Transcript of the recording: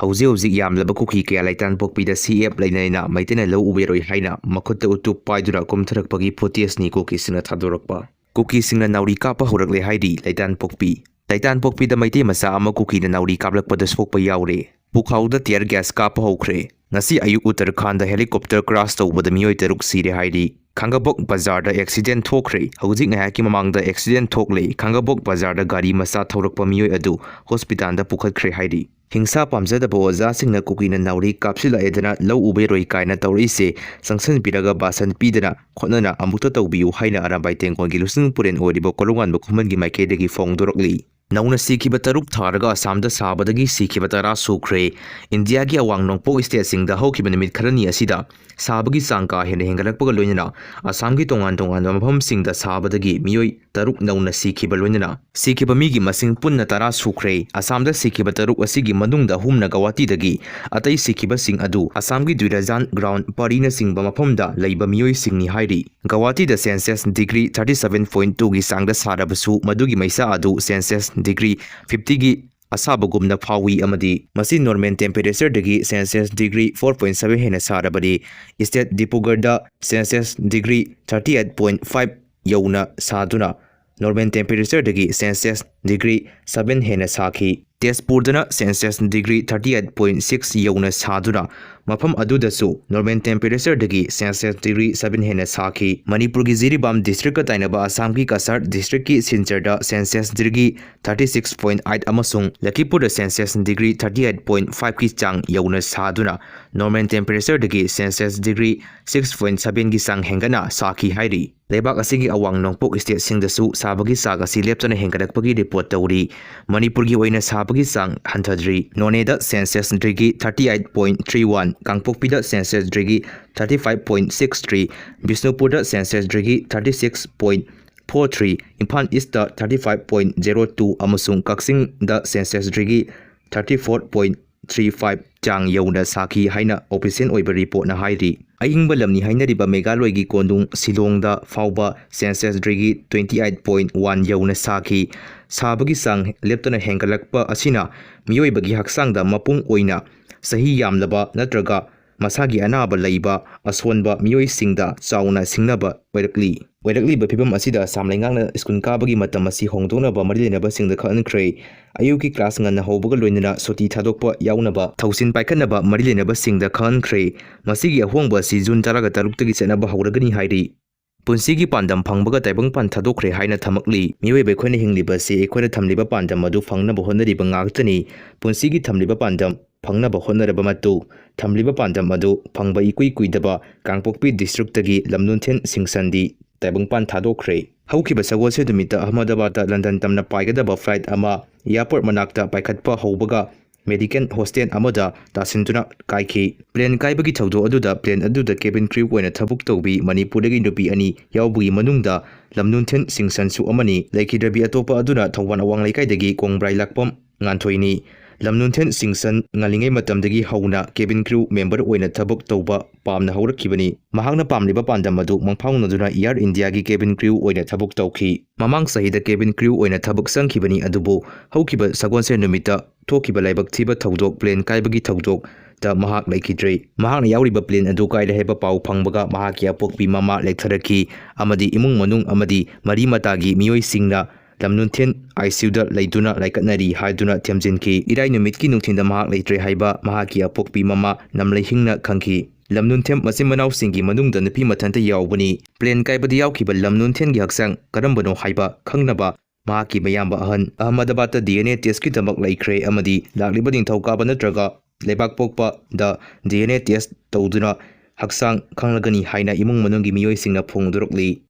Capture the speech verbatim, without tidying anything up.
ꯍꯧꯖꯤꯛ ꯍꯧꯖꯤꯛ ꯌꯥꯝꯂꯕ ꯀꯨꯀꯤ ꯀꯌꯥ ꯂꯩꯇꯥꯟꯄꯣꯛꯄꯤꯗ ꯁꯤ ꯑꯦꯞ ꯂꯩꯅ ꯂꯩꯅ ꯃꯩꯇꯩꯅ ꯂꯧ ꯎꯕ ꯌꯥꯔꯣꯏ ꯍꯥꯏꯅ ꯃꯈꯨꯠꯇ ꯎꯇꯨꯞ ꯄꯥꯏꯗꯨꯅ ꯀꯨꯝꯊꯔꯛꯄꯒꯤ ꯐꯨꯇꯦꯖꯅꯤ ꯀꯨꯀꯤꯁꯤꯡꯅ ꯊꯥꯗꯣꯔꯛꯄ꯫ ꯀꯨꯀꯤꯁꯤꯡꯅ ꯅꯥꯎꯔꯤ ꯀꯥꯞꯄ ꯍꯧꯔꯛꯂꯦ ꯍꯥꯏꯔꯤ ꯂꯩꯇꯥꯟꯄꯣꯛꯄꯤ꯫ ꯂꯩꯇꯥꯟꯄꯣꯛꯄꯤꯗ ꯃꯩꯇꯩ ꯃꯆꯥ ꯑꯃ ꯀꯨꯀꯤꯅ ꯅꯥꯎꯔꯤ ꯀꯥꯞꯂꯛꯄꯗ ꯁꯣꯛꯄ ꯌꯥꯎꯔꯦ꯫ ꯄꯨꯈꯥꯎꯗ tear gas ꯀꯥꯞꯄ ꯍꯧꯈ꯭ꯔꯦ꯫ ꯉꯁꯤ ꯑꯌꯨꯛ ꯎꯠꯇꯔꯈꯥꯟꯗ helicopter crash ꯇꯧꯕꯗ ꯃꯤꯑꯣꯏ ꯇꯔꯨꯛ ꯁꯤꯔꯦ ꯍꯥꯏꯔꯤ꯫ ꯈꯥꯡꯉꯕꯣꯛ ꯕꯖꯥꯔꯗ accident ꯊꯣꯛꯈ꯭ꯔꯦ꯫ ꯍꯧꯖꯤꯛ ꯉꯥꯏꯍꯥꯛꯀꯤ ꯃꯃꯥꯡꯗ accident ꯊꯣꯛꯂꯦ꯫ ꯈꯥꯡꯉꯕꯣꯛ ꯕꯖꯥꯔꯗ ꯒꯥꯔꯤ ꯃꯆꯥ ꯊꯧꯔꯛꯄ ꯃꯤꯑꯣꯏ ꯑꯗꯨ ꯍꯣꯁꯄꯤꯇꯥꯜꯗ ꯄꯨꯈꯠꯈ꯭ꯔꯦ ꯍꯥꯏꯔꯤ꯫ ꯍꯤꯡꯁꯥ ꯄꯥꯝꯖꯗꯕ ꯑꯣꯖꯥꯁꯤꯡꯅ ꯀꯨꯀꯤꯅ ꯅꯥꯎꯔꯤ ꯀꯥꯞꯁꯤꯜꯂꯛꯑꯦꯗꯅ ꯂꯧ ꯎꯕ ꯌꯥꯔꯣꯏ ꯀꯥꯏꯅ ꯇꯧꯔꯛꯏꯁꯦ ꯆꯪꯁꯤꯟꯕꯤꯔꯒ ꯕꯥꯁꯟ ꯄꯤꯗꯅ ꯈꯣꯠꯅꯅ ꯑꯃꯨꯛꯇ ꯇꯧꯕꯤꯌꯨ ꯍꯥꯏꯅ ꯑꯔꯥꯝꯕꯥꯏ ꯇꯦꯡꯒꯣꯜꯒꯤ ꯂꯨꯆꯤꯡ ꯄꯨꯔꯦꯜ ꯑꯣꯏꯔꯤꯕ ꯀꯣꯂꯨꯡꯉꯥꯟꯕ ꯈꯨꯃꯟꯒꯤ ꯃꯥꯏꯀꯩꯗꯒꯤ ꯐꯣꯡꯗꯣꯔꯛꯂꯤ꯫ ꯅꯧꯅ ꯁꯤꯈꯤꯕ ꯇꯔꯨꯛ ꯊꯥꯔꯒ ꯑꯁꯥꯝꯗ ꯁꯥꯕꯗꯒꯤ ꯁꯤꯈꯤꯕ ꯇꯔꯥ ꯁꯨꯈ꯭ꯔꯦ꯫ ꯏꯟꯗꯤꯌꯥꯒꯤ ꯑꯋꯥꯡ ꯅꯣꯡꯄꯣꯛ stateꯁꯤꯡꯗ ꯍꯧꯈꯤꯕ ꯅꯨꯃꯤꯠ ꯈꯔꯅꯤ ꯑꯁꯤꯗ ꯁꯥꯕꯒꯤ ꯆꯥꯡ ꯀꯥ ꯍꯦꯟꯅ ꯍꯦꯟꯒꯠꯂꯛꯄꯒ ꯂꯣꯏꯅꯅ ꯑꯁꯥꯝꯒꯤ ꯇꯣꯉꯥꯟ ꯇꯣꯉꯥꯟꯕ ꯃꯐꯝꯁꯤꯡꯗ ꯁꯥꯕꯗꯒꯤ ꯃꯤꯑꯣꯏ ꯇꯔꯨꯛ ꯅꯧꯅ ꯁꯤꯈꯤꯕ ꯂꯣꯏꯅꯅ ꯁꯤꯈꯤꯕ ꯃꯤꯒꯤ ꯃꯁꯤꯡ ꯄꯨꯟꯅ ꯇꯔꯥ ꯁꯨꯈ꯭ꯔꯦ꯫ ꯑꯁꯥꯝꯗ ꯁꯤꯈꯤꯕ ꯇꯔꯨꯛ ꯑꯁꯤꯒꯤ ꯃꯅꯨꯡꯗ ꯑꯍꯨꯝꯅ ꯒꯧꯍꯥꯇꯤꯗꯒꯤ, ꯑꯇꯩ ꯁꯤꯈꯤꯕꯁꯤꯡ ꯑꯗꯨ ꯑꯁꯥꯝꯒꯤ ꯗꯨꯏꯔꯥꯖꯥꯟ ꯒ꯭ꯔꯥꯎꯟ ꯄꯥꯔꯤꯅꯆꯤꯡꯕ ꯃꯐꯝꯗ ꯂꯩꯕ ꯃꯤꯑꯣꯏꯁꯤꯡꯅꯤ ꯍꯥꯏꯔꯤ꯫ ꯒꯧꯍꯥꯇꯤꯗ celsius degree thirty seven point ꯇꯨꯒꯤ ꯆꯥꯡꯗ ꯁꯥꯔꯕꯁꯨ ꯃꯗꯨꯒꯤ ꯃꯩꯁꯥ ꯑꯗꯨ ꯁꯦꯜꯁꯤꯌꯁ ꯗꯤꯒ꯭ꯔꯤ ꯐꯤꯐꯇꯤꯒꯤ ꯑꯁꯥꯕꯒꯨꯝꯅ ꯐꯥꯎꯏ ꯑꯃꯗꯤ ꯃꯁꯤ ꯅꯣꯔꯃꯦꯜ ꯇꯦꯝꯄꯦꯔꯦꯆꯔꯗꯒꯤ celsius degree four point seven ꯍꯦꯟꯅ ꯁꯥꯔꯕꯅꯤ꯫ ꯁ꯭ꯇꯦꯠ ꯗꯤꯕ꯭ꯔꯨꯒꯔꯗ celsius degree thirty eight point five ꯌꯧꯅ ꯁꯥꯗꯨꯅ ꯅꯣꯔꯃꯦꯜ ꯇꯦꯝꯄꯦꯔꯦꯆꯔꯗꯒꯤ ꯁꯦꯜꯁꯤꯌꯁ ꯗꯤꯒ꯭ꯔꯤ ꯁꯚꯦꯟ ꯍꯦꯟꯅ ꯁꯥꯈꯤ꯫ ꯇꯦꯖꯄꯨꯔꯗꯅ celsius degree thirty eight point six ꯌꯧꯅ ꯁꯥꯗꯨꯅ ꯃꯐꯝ ꯑꯗꯨꯗꯁꯨ ꯅꯣꯔꯃꯦꯜ ꯇꯦꯝꯄꯦꯔꯦꯆꯔꯗꯒꯤ ꯁꯦꯜꯁꯤꯌꯁ ꯗꯤꯒ꯭ꯔꯤ ꯁꯚꯦꯟ ꯍꯦꯟꯅ ꯁꯥꯈꯤ꯫ ꯃꯅꯤꯄꯨꯔꯒꯤ ꯖꯤꯔꯤꯕꯥꯝ ꯗꯤꯁꯇ꯭ꯔꯤꯛꯀ ꯇꯥꯏꯅꯕ ꯑꯁꯥꯝꯒꯤ ꯀꯁꯥꯔ ꯗꯤꯁꯇ꯭ꯔꯤꯛꯀꯤ ꯁꯤꯜꯆꯔꯗ celsius degree thirty six point eight ꯑꯃꯁꯨꯡ ꯂꯈꯤꯄꯨꯔꯗ celsius degree thirty eight point ꯐꯥꯏꯚꯀꯤ ꯆꯥꯡ ꯌꯧꯅ ꯁꯥꯗꯨꯅ ꯅꯣꯔꯃꯦꯜ ꯇꯦꯝꯄꯦꯔꯦꯆꯔꯗꯒꯤ ꯁꯦꯜꯁꯤꯌꯁ ꯗꯤꯒ꯭ꯔꯤ ꯁꯤꯛꯁ ꯄꯣꯏꯟ ꯁꯚꯦꯟꯒꯤ ꯆꯥꯡ ꯍꯦꯟꯒꯠꯅ ꯁꯥꯈꯤ ꯍꯥꯏꯔꯤ꯫ ꯂꯩꯕꯥꯛ ꯑꯁꯤꯒꯤ ꯑꯋꯥꯡ ꯅꯣꯡꯄꯣꯛ ꯁ꯭ꯇꯦꯠꯁꯤꯡꯗꯁꯨ ꯁꯥꯕꯒꯤ ꯆꯥꯡ ꯑꯁꯤ ꯂꯦꯞꯇꯅ ꯍꯦꯟꯒꯠꯂꯛꯄꯒꯤ ꯔꯤꯄꯣꯔꯠ ꯇꯧꯔꯤ꯫ ꯃꯅꯤꯄꯨꯔꯒꯤ ꯑꯣꯏꯅ ꯁꯥꯕꯒꯤ ꯆꯥꯡ ꯍꯟꯊꯗ꯭ꯔꯤ꯫ ꯅꯣꯅꯦꯗ celsius degree thirty eight point three one, ꯀꯥꯡꯄꯣꯛꯄꯤꯗ celsius degree thirty five point six three, ꯕꯤꯁꯅꯨꯄꯨꯔꯗ celsius degree thirty six point four three, Imphal east thirty five point zero two ꯑꯃꯁꯨꯡ ꯀꯛꯆꯤꯡꯗ celsius degree thirty four point three five ꯆꯥꯡ ꯌꯧꯅ ꯁꯥꯈꯤ ꯍꯥꯏꯅ official ꯑꯣꯏꯕ ꯔꯤꯄꯣꯔꯠꯅ ꯍꯥꯏꯔꯤ꯫ ꯑꯏꯪꯕ ꯂꯝꯅꯤ ꯍꯥꯏꯅꯔꯤꯕ ꯃꯦꯘꯥꯂꯣꯏꯒꯤ ꯀꯣꯅꯨꯡ ꯁꯤꯂꯣꯡꯗ ꯐꯥꯎꯕ Celsius degree twenty eight point one ꯌꯧꯅ ꯁꯥꯈꯤ꯫ ꯁꯥꯕꯒꯤ ꯆꯥꯡ ꯂꯦꯞꯇꯅ ꯍꯦꯟꯒꯠꯂꯛꯄ ꯑꯁꯤꯅ ꯃꯤꯑꯣꯏꯕꯒꯤ ꯍꯛꯆꯥꯡꯗ ꯃꯄꯨꯡ ꯑꯣꯏꯅ ꯆꯍꯤ ꯌꯥꯝꯂꯕ ꯅꯠꯇ꯭ꯔꯒ ꯃꯁꯥꯒꯤ ꯑꯅꯥꯕ ꯂꯩꯕ ꯑꯁꯣꯟꯕ ꯃꯤꯑꯣꯏꯁꯤꯡꯗ ꯆꯥꯎꯅ ꯁꯤꯡꯅꯕ ꯑꯣꯏꯔꯛꯂꯤ꯫ ꯑꯣꯏꯔꯛꯂꯤꯕ ꯐꯤꯚꯝ ꯑꯁꯤꯗ ꯑꯁꯥꯝ ꯂꯩꯉꯥꯛꯅ ꯁ꯭ꯀꯨꯜ ꯀꯥꯕꯒꯤ ꯃꯇꯝ ꯑꯁꯤ ꯍꯣꯡꯗꯣꯛꯅꯕ ꯃꯔꯤ ꯂꯩꯅꯕꯁꯤꯡꯗ ꯈꯪꯍꯟꯈ꯭ꯔꯦ꯫ ꯑꯌꯨꯛꯀꯤ ꯀ꯭ꯂꯥꯁ ꯉꯟꯅ ꯍꯧꯕꯒ ꯂꯣꯏꯅꯅ ꯁꯨꯇꯤ ꯊꯥꯗꯣꯛꯄ ꯌꯥꯎꯅꯕ ꯊꯧꯁꯤꯜ ꯄꯥꯏꯈꯠꯅꯕ ꯃꯔꯤ ꯂꯩꯅꯕꯁꯤꯡꯗ ꯈꯪꯍꯟꯈ꯭ꯔꯦ꯫ ꯃꯁꯤꯒꯤ ꯑꯍꯣꯡꯕ ꯑꯁꯤ ꯖꯨꯟ ꯇꯔꯥꯒ ꯇꯔꯨꯛꯇꯒꯤ ꯆꯠꯅꯕ ꯍꯧꯔꯒꯅꯤ ꯍꯥꯏꯔꯤ꯫ ꯄꯨꯟꯁꯤꯒꯤ ꯄꯥꯟꯗꯝ ꯐꯪꯕꯒ ꯇꯥꯏꯕꯪꯄꯥꯟ ꯊꯥꯗꯣꯛꯈ꯭ꯔꯦ ꯍꯥꯏꯅ ꯊꯝꯃꯛꯂꯤ꯫ ꯃꯤꯑꯣꯏꯕ ꯑꯩꯈꯣꯏꯅ ꯍꯤꯡꯂꯤꯕ ꯑꯁꯤ ꯑꯩꯈꯣꯏꯅ ꯊꯝꯂꯤꯕ ꯄꯥꯟꯗꯝ ꯑꯗꯨ ꯐꯪꯅꯕ ꯍꯣꯠꯅꯔꯤꯕ ꯉꯥꯛꯇꯅꯤ꯫ ꯄꯨꯟꯁꯤꯒꯤ ꯊꯝꯂꯤꯕ ꯄꯥꯟꯗꯝ ꯐꯪꯅꯕ ꯍꯣꯠꯅꯔꯕ ꯃꯇꯨꯡ ꯊꯝꯂꯤꯕ ꯄꯥꯟꯗꯝ ꯑꯗꯨ ꯐꯪꯕ ꯏꯀꯨꯏ ꯀꯨꯏꯗꯕ ꯀꯥꯡꯄꯣꯛꯄꯤ ꯗꯤꯁꯇ꯭ꯔꯤꯛꯇꯒꯤ ꯂꯝꯂꯨꯟꯊꯦꯟ ꯁꯤꯡꯁꯟꯗꯤ ꯇꯥꯏꯕꯪꯄꯥꯟ ꯊꯥꯗꯣꯛꯈ꯭ꯔꯦ꯫ ꯍꯧꯈꯤꯕ ꯁꯒꯣꯜꯁꯦꯟ ꯅꯨꯃꯤꯠꯇ ꯑꯍꯃꯗꯕꯥꯗꯇ ꯂꯟꯗꯟ ꯇꯝꯅ ꯄꯥꯏꯒꯗꯕ ꯐ꯭ꯂꯥꯏꯠ ꯑꯃ ꯑꯦꯌꯥꯔꯄꯣꯔꯠ ꯃꯅꯥꯛꯇ ꯄꯥꯏꯈꯠꯄ ꯍꯧꯕꯒ ꯃꯦꯗꯤꯀꯦꯜ ꯍꯣꯁꯇꯦꯜ ꯑꯃꯗ ꯇꯥꯁꯤꯟꯗꯨꯅ ꯀꯥꯏꯈꯤ꯫ ꯄ꯭ꯂꯦꯟ ꯀꯥꯏꯕꯒꯤ ꯊꯧꯗꯣꯛ ꯑꯗꯨꯗ ꯄ꯭ꯂꯦꯟ ꯑꯗꯨꯗ ꯀꯦꯕꯤꯟ ꯀ꯭ꯔꯤꯎ ꯑꯣꯏꯅ ꯊꯕꯛ ꯇꯧꯕꯤ ꯃꯅꯤꯄꯨꯔꯗꯒꯤ ꯅꯨꯄꯤ ꯑꯅꯤ ꯌꯥꯎꯕꯒꯤ ꯃꯅꯨꯡꯗ ꯂꯝꯂꯨꯟꯊꯦꯟ ꯁꯤꯡꯁꯟꯁꯨ ꯑꯃꯅꯤ꯫ ꯂꯩꯈꯤꯗ꯭ꯔꯕꯤ ꯑꯇꯣꯞꯄ ꯑꯗꯨꯅ ꯊꯧꯕꯥꯜ ꯑꯋꯥꯡ ꯂꯩꯀꯥꯏꯗꯒꯤ ꯀꯣꯡꯕ꯭ꯔꯥꯏ ꯂꯥꯛꯄꯝ ꯉꯥꯟꯊꯣꯏꯅꯤ꯫ ꯂꯝꯂꯨꯟꯊꯦꯟ ꯁꯤꯡꯁꯟ ꯉꯜꯂꯤꯉꯩ ꯃꯇꯝꯗꯒꯤ ꯍꯧꯅ ꯀꯦꯕꯤꯟ ꯀ꯭ꯔꯤꯎ ꯃꯦꯝꯕꯔ ꯑꯣꯏꯅ ꯊꯕꯛ ꯇꯧꯕ ꯄꯥꯝꯅ ꯍꯧꯔꯛꯈꯤꯕꯅꯤ꯫ ꯃꯍꯥꯛꯅ ꯄꯥꯝꯂꯤꯕ ꯄꯥꯟꯗꯝ ꯑꯗꯨ ꯃꯪꯐꯥꯎꯅꯗꯨꯅ ꯏꯌꯥꯔ ꯏꯟꯗꯤꯌꯥꯒꯤ ꯀꯦꯕꯤꯟ ꯀ꯭ꯔꯤꯎ ꯑꯣꯏꯅ ꯊꯕꯛ ꯇꯧꯈꯤ꯫ ꯃꯃꯥꯡ ꯆꯍꯤꯗ ꯀꯦꯕꯤꯟ ꯀ꯭ꯔꯤꯎ ꯑꯣꯏꯅ ꯊꯕꯛ ꯆꯪꯈꯤꯕꯅꯤ, ꯑꯗꯨꯕꯨ ꯍꯧꯈꯤꯕ ꯁꯒꯣꯜꯁꯦꯟ ꯅꯨꯃꯤꯠꯇ ꯊꯣꯛꯈꯤꯕ ꯂꯥꯏꯕꯛ ꯊꯤꯕ ꯊꯧꯗꯣꯛ, ꯄ꯭ꯂꯦꯟ ꯀꯥꯏꯕꯒꯤ ꯊꯧꯗꯣꯛꯇ ꯃꯍꯥꯛ ꯂꯩꯈꯤꯗ꯭ꯔꯦ꯫ ꯃꯍꯥꯛꯅ ꯌꯥꯎꯔꯤꯕ ꯄ꯭ꯂꯦꯟ ꯑꯗꯨ ꯀꯥꯏꯔꯦ ꯍꯥꯏꯕ ꯄꯥꯎ ꯐꯪꯕꯒ ꯃꯍꯥꯛꯀꯤ ꯑꯄꯣꯛꯄꯤ ꯃꯃꯥ ꯂꯦꯛꯊꯔꯛꯈꯤ ꯑꯃꯗꯤ ꯏꯃꯨꯡ ꯃꯅꯨꯡ ꯑꯃꯗꯤ ꯃꯔꯤ ꯃꯇꯥꯒꯤ ꯃꯤꯑꯣꯏꯁꯤꯡꯅ ꯂꯝꯂꯨꯟꯊꯦꯟ ꯑꯥꯏ ꯁꯤ ꯌꯨꯗ ꯂꯩꯗꯨꯅ ꯂꯥꯏꯀꯠꯅꯔꯤ ꯍꯥꯏꯗꯨꯅ ꯊꯦꯝꯖꯤꯟꯈꯤ꯫ ꯏꯔꯥꯏ ꯅꯨꯃꯤꯠꯀꯤ ꯅꯨꯡꯊꯤꯟꯗ ꯃꯍꯥꯛ ꯂꯩꯇ꯭ꯔꯦ ꯍꯥꯏꯕ ꯃꯍꯥꯛꯀꯤ ꯑꯄꯣꯛꯄꯤ ꯃꯃꯥ ꯅꯝꯂꯩꯍꯤꯡꯅ ꯈꯪꯈꯤ꯫ ꯂꯝꯂꯨꯟꯊꯦꯝ ꯃꯆꯤꯟ ꯃꯅꯥꯎꯁꯤꯡꯒꯤ ꯃꯅꯨꯡꯗ ꯅꯨꯄꯤ ꯃꯊꯟꯇ ꯌꯥꯎꯕꯅꯤ꯫ ꯄ꯭ꯂꯦꯟ ꯀꯥꯏꯕꯗ ꯌꯥꯎꯈꯤꯕ ꯂꯝꯂꯨꯟꯊꯦꯟꯒꯤ ꯍꯛꯆꯥꯡ ꯀꯔꯝꯕꯅꯣ ꯍꯥꯏꯕ ꯈꯪꯅꯕ ꯃꯍꯥꯛꯀꯤ ꯃꯌꯥꯝꯕ ꯑꯍꯟ ꯑꯍꯃꯗꯕꯥꯗꯇ ꯗꯤ ꯑꯦꯟ ꯑꯦ ꯇꯦꯁꯀꯤꯗꯃꯛ ꯂꯩꯈ꯭ꯔꯦ ꯑꯃꯗꯤ ꯂꯥꯛꯂꯤꯕ ꯅꯤꯡꯊꯧꯀꯥꯕ ꯅꯠꯇ꯭ꯔꯒ ꯂꯩꯕꯥꯛꯄꯣꯛꯄꯗ ꯗꯤ ꯑꯦꯟ ꯑꯦ ꯇꯦꯁ ꯇꯧꯗꯨꯅ ꯍꯛꯆꯥꯡ ꯈꯪꯂꯒꯅꯤ ꯍꯥꯏꯅ ꯏꯃꯨꯡ ꯃꯅꯨꯡꯒꯤ ꯃꯤꯑꯣꯏꯁꯤꯡꯅ ꯐꯣꯡꯗꯣꯔꯛꯂꯤ꯫